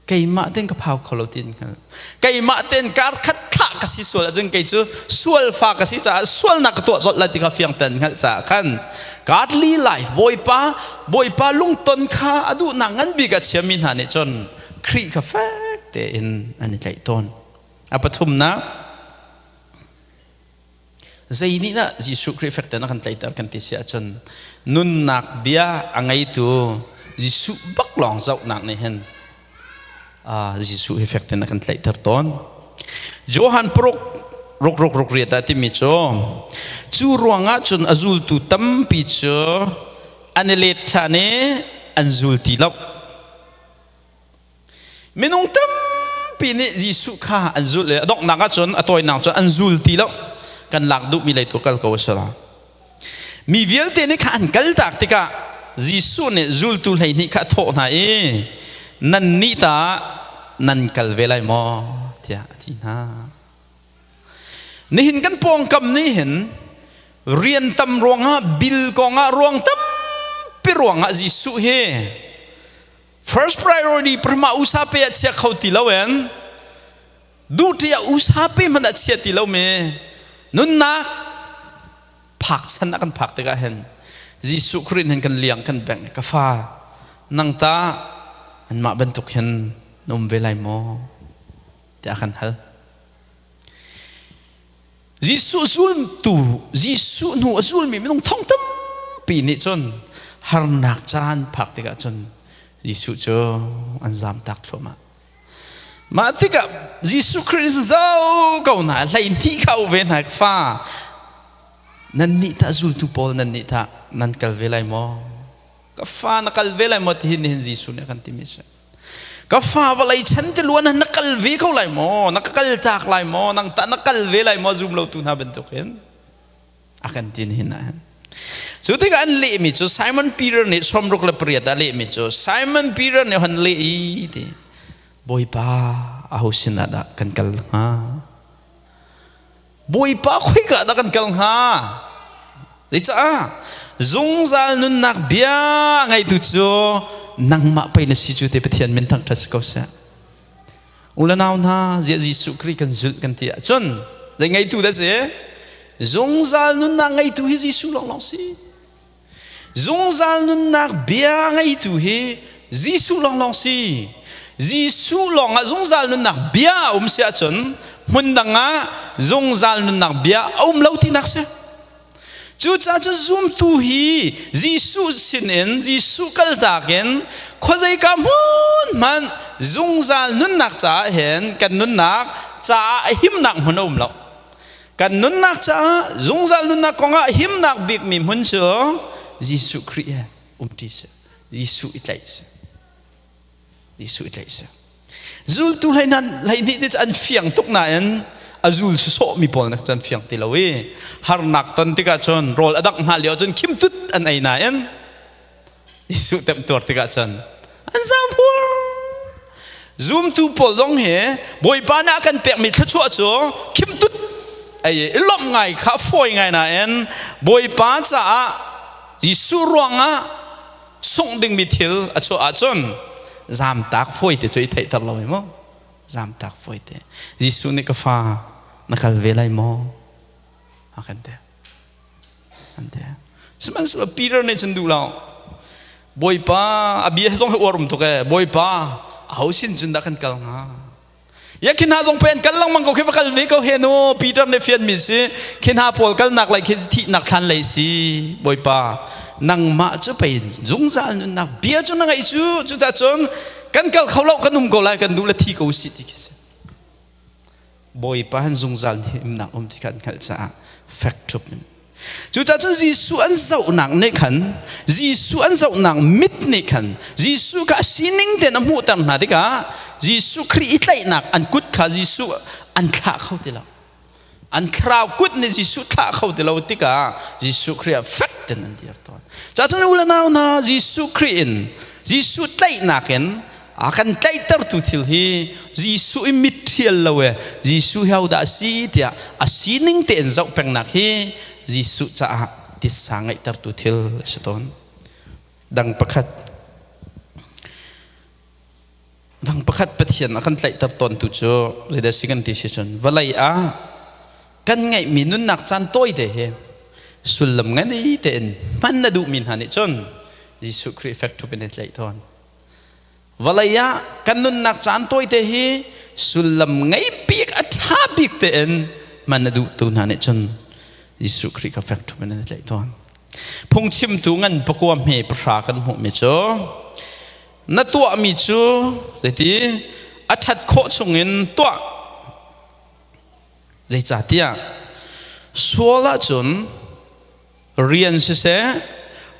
Keimah tein ka phau kho lo ti an hngalh. Keimah tein kar khat thlah ka si sual ahcun kei cu sual fa ka si caah sualnak ka tuah colh lai ti kha fiang tein hngalh caah khan godly life Bawipa Bawipa lungton kha a duhnak ngan bik a chiami hna nih cun Khrih kha fek tein an i tlaih tawn. A pathumnak. Zei nih dah Jesuh Khrih fek tein a kan tlaihter kan ti si ahcun nunnak bia a ngeitu Jesuh bak lawng zohnak nih hin Jesuh hi fek tein a kan tlaihter tawn. Johan paruk ruk ruk ruk riat ah timi cu cu ruangah cun a zultu tampi cu an i let ṭhan i an zul ti lo. Minung tampi nih Jesuh kha an zulh i a donghnak ahcun a tawinak cun an zul ti lo. Kan lak duhmi lei tu kal ko a si lo. Mi vialte nih kha an kaltak tikah Jesuh nih zultu 12 kha a thawh hna i nannih ta nan kal ve lai maw tiah a ti hna. Nihin kan pawngkam nih hin rian tam ruangah bil kongah ruang tampi ruangah Jesuh hi first priority prima usa pe a chia kho ti lo in duty a usa pe hmanh a chia ti lo mi nunnak phak chan a kan phak tikah hin Jesuh Khrih hin kan liang kan bengh ka fa nang ta anmah bantuk hin na um ve lai maw tiah a kan hal. Jesuh zultu Jesuh hnu a zulmi minung thong tampi nih cun harnak caan phak tikah cun Jesuh cu an zamtak thluahmah. Mah tikah Jesuh Khrih zau ko hna 12 kha u ve hna fa nan nih tah zultu pawl nan nih tah nan kal ve lai maw? Ka fa na kal ve lai maw ti hin nihin Jesuh nih a kan timi si. Ka fa vawlei chan ti luan na kal ve ko lai maw? Na ka kal tak lai maw? Nang tah na kal ve lai maw? Zum lo tu hna bantukin a kan ti nihin ah hin. Cu tikah an lehmi cu Simon Peter nih 68 ah lehmi cu Simon Peter nih hon leh i ti Bawipa aho sinah dah kan kal hnga? Bawipa khoika dah kan kal hnga? Zeicah zungzal nunnak bia ngeitu cu nangmah pei na si cu te Pathian min thangṭhat si ko seh. U le nau hna, ziah Jesuh Khrih kan zulh kan ti ahcun zei ngeitu dah si? Zungzal nunnak ngeitu hi Jesuh lawnglawng si. Zungzal nunnak bia ngeitu hi Jesuh lawnglawng si. Jesuh lawngah zungzal nunnak bia a um si ahcun hmun dang ah zungzal nunnak bia a um lo tinak si. Cucaah cu zumtu hi Jesuh sinin Jesuh kaltak in khuazeika hmun hmanh zungzal nunnak caah hin kan nunnak caah himnak hmun a um lo. Kan nunnak caah zungzal nunnak kongah himnak bikmi hmun cu Jesuh Khrih he umṭi si. Jesuh i tlaih si. Jesuh i tlaih si. Zultu 12 te cu an fiang tuk nain a zul sawhmi pawl nak cun fiang ti lo i harnak ton tikah cun rawl a dangh hna lio cun khim tut an ei nain Jesuh temtuar tikah cun an zaam huar. Zumtu pawl zong hi Bawipa nih a kan pekmi thluachuah cu khim tut ei i lawmh ngai kha fawi ngai nain Bawipa caah Jesuh ruangah sungh dingmi thil a chuah ahcun zaamtak fawi te cu i theihter lo mu zaamtak fawi te Jesuh nih ka fa na kal ve lai maw a kan ti An ti. Sihmanhsehlaw Peter nih cun duh lo. Bawipa, a bia zong hi uar um tuk ee. Bawipa, aho sin cun dah kan kal hnga? Ya khi hna zong pe an kal lengmang ko khi va kal ve ko he no Peter nih fian mi si khi hna pawl kalnak lai khi thihnak thlan lei si Bawipa nangmah cu pei zungzal nunnak bia cu na ngeih cu cucaah cun kan kal kho lo kan um ko lai kan duh le thi ko si ti khi si Bawipa han zungzal himnak um ti kha an hngalh caah fek ṭhup in cucaah cun Jesuh an zohnak nih khan Jesuh an zohnak mit nih khan Jesuh kha a sining tein a hmuhter hna tikah Jesuh Khrih i tlaihnak an kut kha Jesuh an thlah kho ti lo an thlarau kut nih Jesuh thlah kho ti lo tikah Jesuh Khrih ah fek tein an dir tawn cacun u le nau hna Jesuh Khrih in Jesuh tlaihnak in a kan tlaihtertu thil hi Jesuh i mit ṭhial lo e Jesuh hi hodah a si tiah a sining tein zoh pengnak hi Jesuh caah titsa ngeihtertu thil a si tawn. Dang pakhat dang pakhat Pathian a kan tlaihter tawntu cu zeidah si kan ti si cun vawlei ah kan ngeihmi nunnak caan tawi te hi sullam ngei tein hman na duhmi hna nih cun Jesuh Khrih fek ṭhup in i tlaih tawn. Vawlei ah kan nunnak caan tawite hi sullam ngei bik a ṭha bik tein hman a duhtu hna nih cun Jesuh Khrih kha fek ṭhup in an i tlaih tawn. Phungchimtu ngan pakua hme pahra kan hmuhmi cu na tuahmi cu zeiti a ṭhat khawh chungin tuah zeicahtiah sual ahcun rian siseh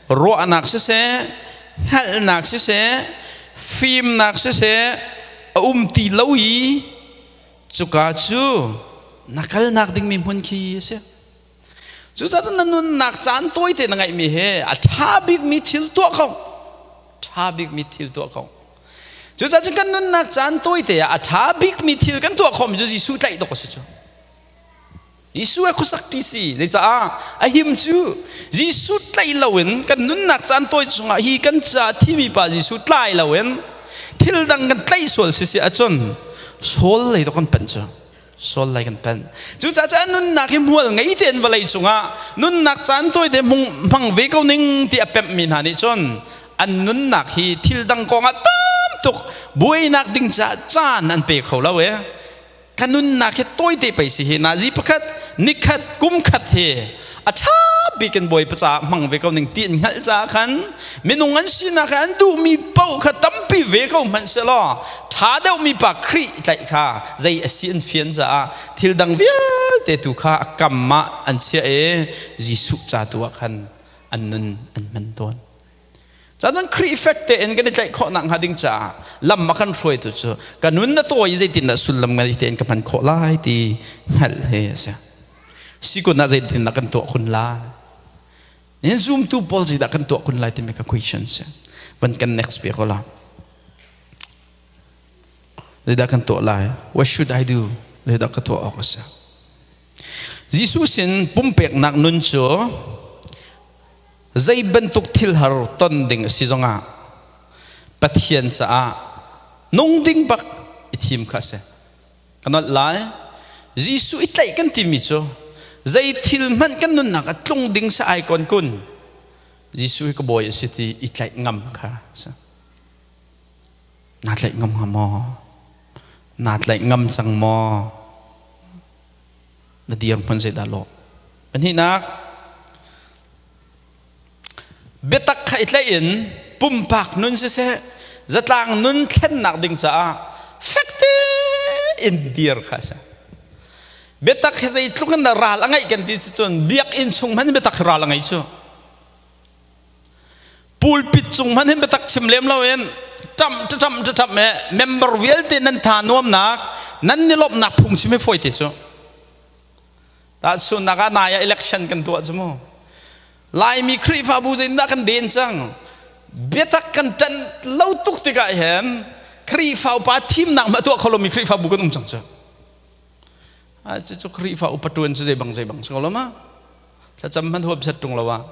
ruahnak siseh hngalhnak siseh fimnak siseh a um ti lo i cuka cu na kalnak dingmi hmun khi a si. Cucaah na nunnak caan tawite na ngeihmi he a ṭha bikmi thil tuah ko. Ṭha bikmi thil tuah ko. Cucaah cun kan nunnak caan tawite ah a ṭha bikmi thil kan tuah khawhmi cu Jesuh tlaih dawk a si cu. Jesuh he khuasak ṭi si. Zeicah a him cu Jesuh tlaih loin kan nunnak caan tawi chungah hi kan ca thimi pa Jesuh tlai loin thil dang kan tlaih sual si si ahcun sawl lei dawk kan panh cu. Sawl lei kan panh. Cucaah cun nunnak hi hmual ngei tein vawlei cungah nunnak caan tawi te hmang ve ko ning ti a pemhmi hna nih cun an nunnak hi thil dang kongah tam tuk buainak ding caah caan an pe kho lo e. Ka nunnak hi tawite pei si hi nazi pakhat nikhat kum khat hi a ṭha bik in Bawipa caah hmang ve ko ning ti in hngalh caah khan minung an sinak he an duhmi paoh kha tampi ve ko hmanh sehlaw ṭha deuhmi pa Khrih tlaih kha zei a si an fian caah thil dang vialte tu kha a kam ah an chiah i Jesuh ca tu ah khan an nun an hman tawn. Cun Khrih fek tein kan i tlaih khawh nakhnga ding caah lam a kan hruaitu cu ka nun na tawi i zeitindah sullam ngei tein ka hman khawh lai ti hngalh hi a si. Sikun ah zeitindah kan tuah kun lai? Nihin zumtu pawl zeidah kan tuah kun lai timi ka question si. Van kan next pe ko la. Zeidah kan tuah lai? What should I do? Zeidah ka tuah awk a si? Jesuh sin pumpeknak nun cu Zei bantuk thil har ton ding a si zongah Pathian caah nung ding bak i thim kha a si. Ka nolh lai. Jesuh i tlaih kan timi cu zei thil hmanh kan nunnak ah tlung ding sa ai kon kun. Jesuh hi ka bawi a si ti i tlaih ngam kha a si. Naa tlaih ngam hnga maw? Naa tlaih ngam cang maw? Na dirhmun zeidah lawh? Pahnihnak, biatak kha i tlaih in pumpak nun siseh, zatlang nun thlennak ding caah fek tein dir kha a si. Biatak hi zeitluk in dah ral a ngeih kan ti si cun biakinn chung hmanh in biatak hi ral a ngei cu. Pulpit cung hmanh hin biatak chim lem loin ṭamh ṭaṭamh ṭaṭamh he member vialte nan tha nuamnak nan ni lawmhnak phungchim hi fawi te cu. Tahchunhnak ah nai ah election kan tuah cu mu. Laimi Khrihfabu zeitindah kan den cang? Biatak kan ṭanh lo tuk tikah hin Khrihfa upa thimnak hmah tuah kho lomi Khrihfabu kan um cang cu. Cucu Khrihfa upa ṭuan cu zei bang zei bang si ko lo ma? Thlacam hmanh huap set ṭung lo ah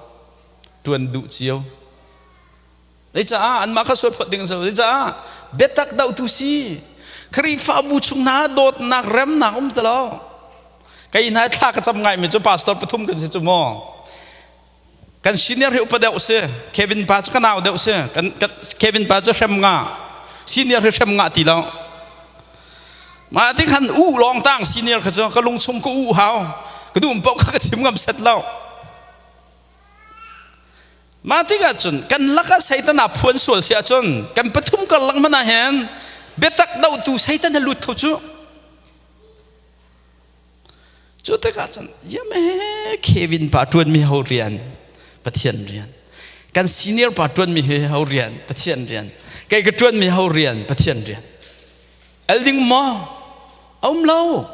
ṭuan duh cio. Zeicaah anmah kha sual phawt ding a si lo. Zeicaah biatak dohtu si. Khrihfabu chung hna dawtnak remnak um ti lo. Kei hna thla ka cam ngaimi cu pastor pathum kan si cu maw. Kan senior hi upa deuh si. Kevin pa cu ka nau deuh si. Kan, Kevin pa cu hrem nga. Senior hi hrem nga ti lo. Mah ti khan u lawng tang senior kha cu ka lungchung ka u hau. Ka duh paoh kha ka chim ngam set lo. Mah tikah cun kan lakah Satan aa phuan sual si ahcun kan pathum karlak hmanh ah hin biatak dohtu Satan a lut kho cu. Cu tikah cun yame Kevin pa ṭuanmi ho rian Pathian rian kan senior pa ṭuanmi hi ho rian Pathian rian kei ka ṭuanmi ho rian Pathian rian El ding maw? A um lo.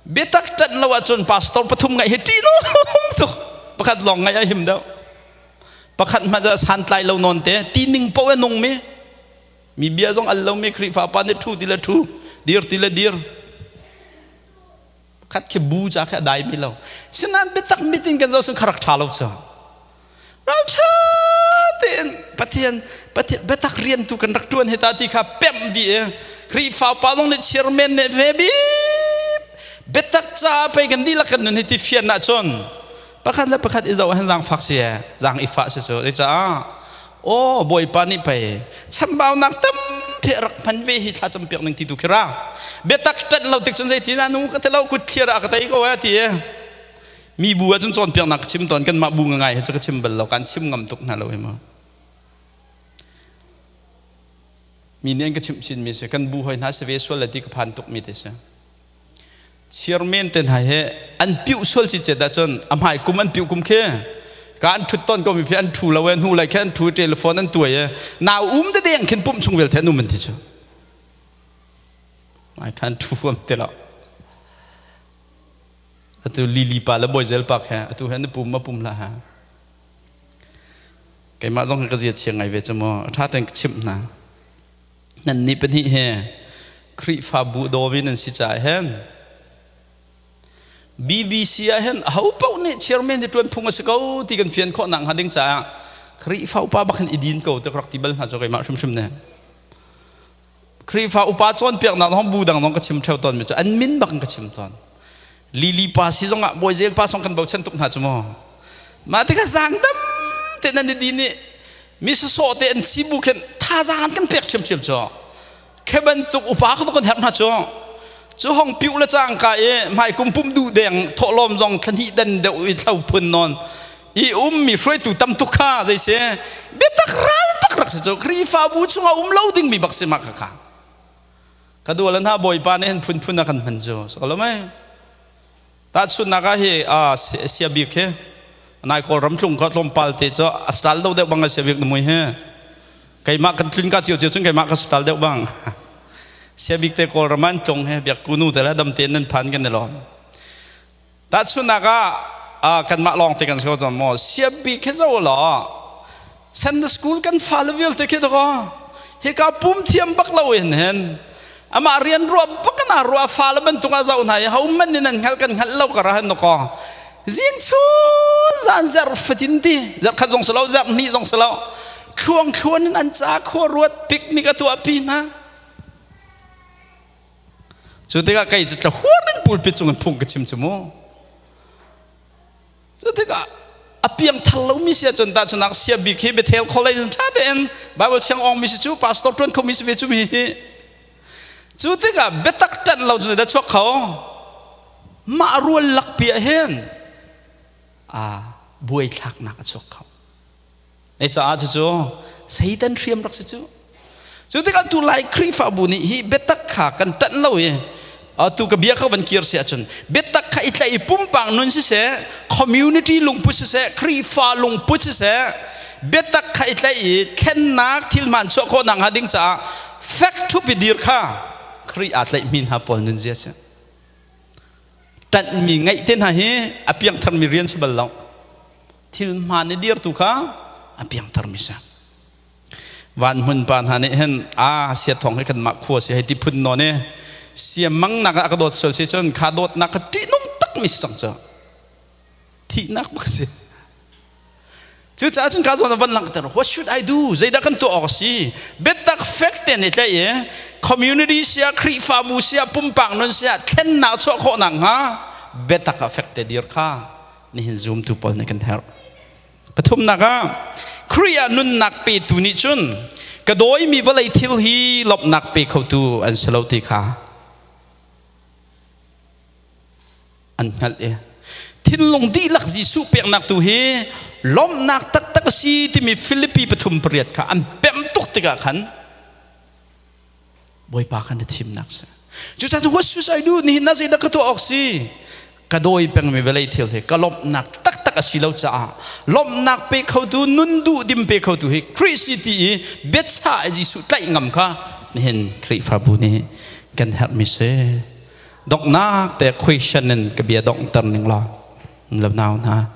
Biatak ṭanh lo ahcun pastor pathum ngaih hi ṭihnung tuk. Pakhat lawng ngaih a him deuh. Pakhat hmanh ah santlai lo nawn te, tining paoh a nungmi. Mi bia zong al lomi Khrihfa pa nih ṭhu ti le ṭhu, dir ti le dir. Khat khi bu ca khi a dai mi lo. Sinain biatak mit in kan zoh sun kha rak ṭha lo cu. Ralṭha tein Pathian Pathian biatak rian tu kan rak ṭuan hi ta ti kha pemh dih i Khrihfa upa zong nih chairman nih ve bip biatak ca pei kan dihlak kan nun hi ti fian ahcun pakhat le pakhat i zoh ahhin zaangfak si e zaang i fah si cu zeicah aw Bawipa nih pei chambaunak tampi a rak hman ve hi thla campiak ning ti tu khi ra biatak ṭanh lo tik cun zeitin ah nu ka ti lo kut thlir ah ka tei ko eh ti i. Mi bu ahcun cawnpiaknak ka chim tawn, kanmah bu ngai he cu ka chim bal lo, kan chim ngam tuk hna lo hi mu. Mi nih an ka chimh chinmi si, kan bu hoi hna si ve sual le ti ka phan tukmi te si. Chairman te hna he an piuh sual ci cet ahcun a hmai kum an piuh kum khi ka an thut ton ko mi phi an thu lo e hnu lai khi an thu telephone an tuai e nau um te deng khin pumh chung vialte an um an ti cu mai khan thu am te lo atu lili pa le boizel pa khe atu he na pum ma pum la ha keimah zong ka zia chia ngai ve chu mu tha ten ka chimh hna nan nih pahnih he Khrihfabu dawmi nan si caah hin BBC ah hin aho paoh nih chairman hi ṭuan phung a si ko ti kan fian khawh nak hnga ding caah Khrihfa upa bak hin i din ko ti ka rak ti bal hna cu keimah hrimhrim nih Khrihfa upa cawnpiaknak zong bu dang zong ka chim ṭheo tawn mi cu an min bak in ka chim tawn Lili pa si zongah Bawizel pa song kan bochan tuk hna cu mu mah tikah zaang dam te nan i din i mi sawsawh te an si bu khin thazaang an kan pek ṭhiamṭhiam cu khe bantuk upa kha kan herh hna cu cu hong piu le cangka i hmaikum pum duh deng thawhlawm zong thlahnih dan deuh i thlo phun nawn i ummi hruaitu tam tuk kha zei si biatak ral bak rak si cu Khrihfabu chungah um lo dingmi bak si mah kha kha ka dual hna Bawipa nih hin phunphun a kan hman cu so mei tahchunhnak ah hi sia bik hi nai Kawlram tlung ka tlawmpal te cu a stal do deuh bang a sia bik na mui hi keimah kan tlun ka cio cio cun keimah ka stal deuh bang sia bik te Kawlram an tlung he biak kunu te le dam te nan phan kan i lawm Tahchunhnak ah kanmah lawng te kan si ko cang maw siapi khi zo law Sunday school kan fale vialte khi dakaw hika pum thiam bak lo in hin amah rian ruah bak na ruah fale bantuk ah zoh hna i ho man in an hngalh kan hngalh lo kara han dakaw zing chun zan zer fatin ti zer khat zong si lo zer hnih zong si lo thluang thluan in an ca khua ruat picnic a tuah pi hna Cu tikah kei cu tlahuar in pulpit cung in phung ka chim cu mu. Cu tikah a piangthar lomi si ahcun tahchunak sia bik hi Bethel College in ṭha tein Bible siang awngmi si cu pastor ṭuan khomi si ve cu mi hi. Cu tikah biatak ṭanh lo cu dah chuak kho. Mah rual lakpi ah hin a buaithlaknak a chuak kho. Ei caah cucu Satan hriam rak si cu. Cu tikah tu Lai Khrihfabu nih hi biatak kha kan ṭanh lo i tu ka bia kha van kir si ahcun biatak kha i tlaih i pumpak nun siseh community lungput siseh Khrihfa lungput siseh biatak kha i tlaih i thlennak thil hmaan chuah khawh nak hnga ding caah fek ṭhup i dir kha Khrih aa tlaihmi hna pawl nunzia si. Ṭanhmi ngeih te hna hi a piangtharmi rian si bal lo. Thil hmaan i dirtu kha a piangtharmi si. Van hmun pa hna nih hin a sia thawng hi kanmah khua si hei ti phun nawn i siamang nak ah ka dawt sual si cun kha dawtnak kha ṭihnung takmi si cang cu. Thihnak bak si. Cucaah cun ka zawn a van langhter what should I do zeidah kan tuah awk a si biatak fek te nih tlaih i community sia Khrihfabu sia pumpak nun sia thlennak chuah khawh nak hnga biatak ah fek te dir kha nihin zumtu pawl nih kan herh pathumnak ah Khrih ah nunnak petu nih cun ka dawimi vawlei thil hi lawmhnak pe khotu an si lo ti kha an hngalh i thinlung dihlak Jesuh peknak tu hi lawmhnak taktak a si timi Filipi 3:8 kha an pemh tuk tikah khan Bawipa khan a thimnak si. Cucaah what should I do? Nihin ah zeidah ka tuah awk si? Ka dawi pengmi vawlei thil hi ka lawmhnak taktak a si lo caah lawmhnak pe khotu nun duh dim pe khotu hi Khrih si ti i biachah Jesuh tlaih ngam kha nihin Khrihfabu nih kan herhmi si. Donghnak te question in ka bia donghter ning law lo nau hna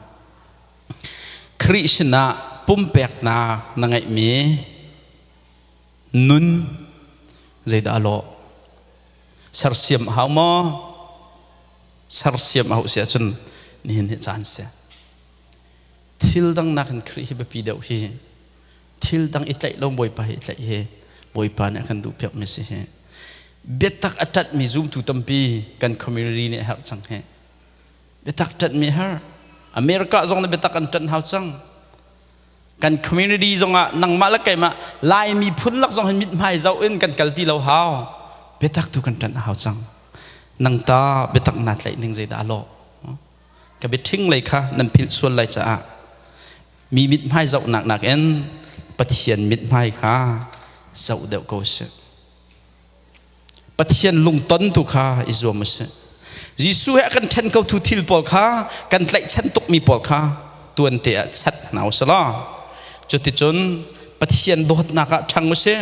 Khrih sinah pumpeknak na ngeihmi nun zeidah a lawh sersiam a hau maw sersiam a hauh si ahcun nihin hi caan si thil dang nakin Khrih hi biapi deuh hi thil dang i tlaih lo Bawipa hi i tlaih hi Bawipa nih a kan duh piakmi si hi biatak a ṭanhmi zumtu tampi kan community nih a herh cang hi biatak ṭanhmi har America zong nih biatak an ṭanh hau cang kan community zongah nangmah le keimah Lai miphun lak zong hin mithmai zoh in kan kal ti lo hau biatak tu kan ṭanh a hau cang nang ta biatak naa tlaih ning zeidah a lawh? Ka biaṭhing lei kha nan philh sual lai caah mi mithmai zohnak nakin Pathian mithmai kha zoh deuh ko sih. Pathian lungton tu kha i zuam u sih. Jesuh he a kan ṭhen ko tu thil pawl kha kan tlaihchan tukmi pawl kha tuante ah chat hna u sih law cuticun Pathian dawtnak ah ṭhang u sih.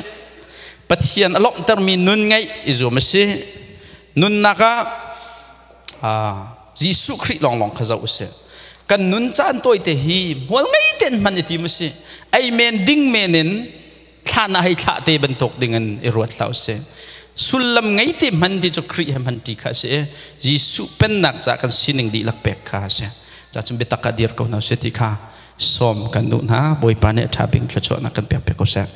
Pathian a lawmhtermi nun ngeih i zuam u sih. Nunnak ah Jesuh Khrih lawnglawng kha zoh u sih. Kan nun caan tawite hi hmual ngei tein hman i tim u sih. Ei men ding men in thlan ah hei thlah te bantuk ding in i ruat hlah usih. Sullam ngei te hman ti cu Khrih he hman ṭi kha a si i Jesuh pennak caah kan sining dihlak pek kha a si. Cacun biatak ah dir ko hna usih ti kha sawm kan duh hna. Bawipa nih a ṭha bik thluachuahnak kan pek piak ko seh.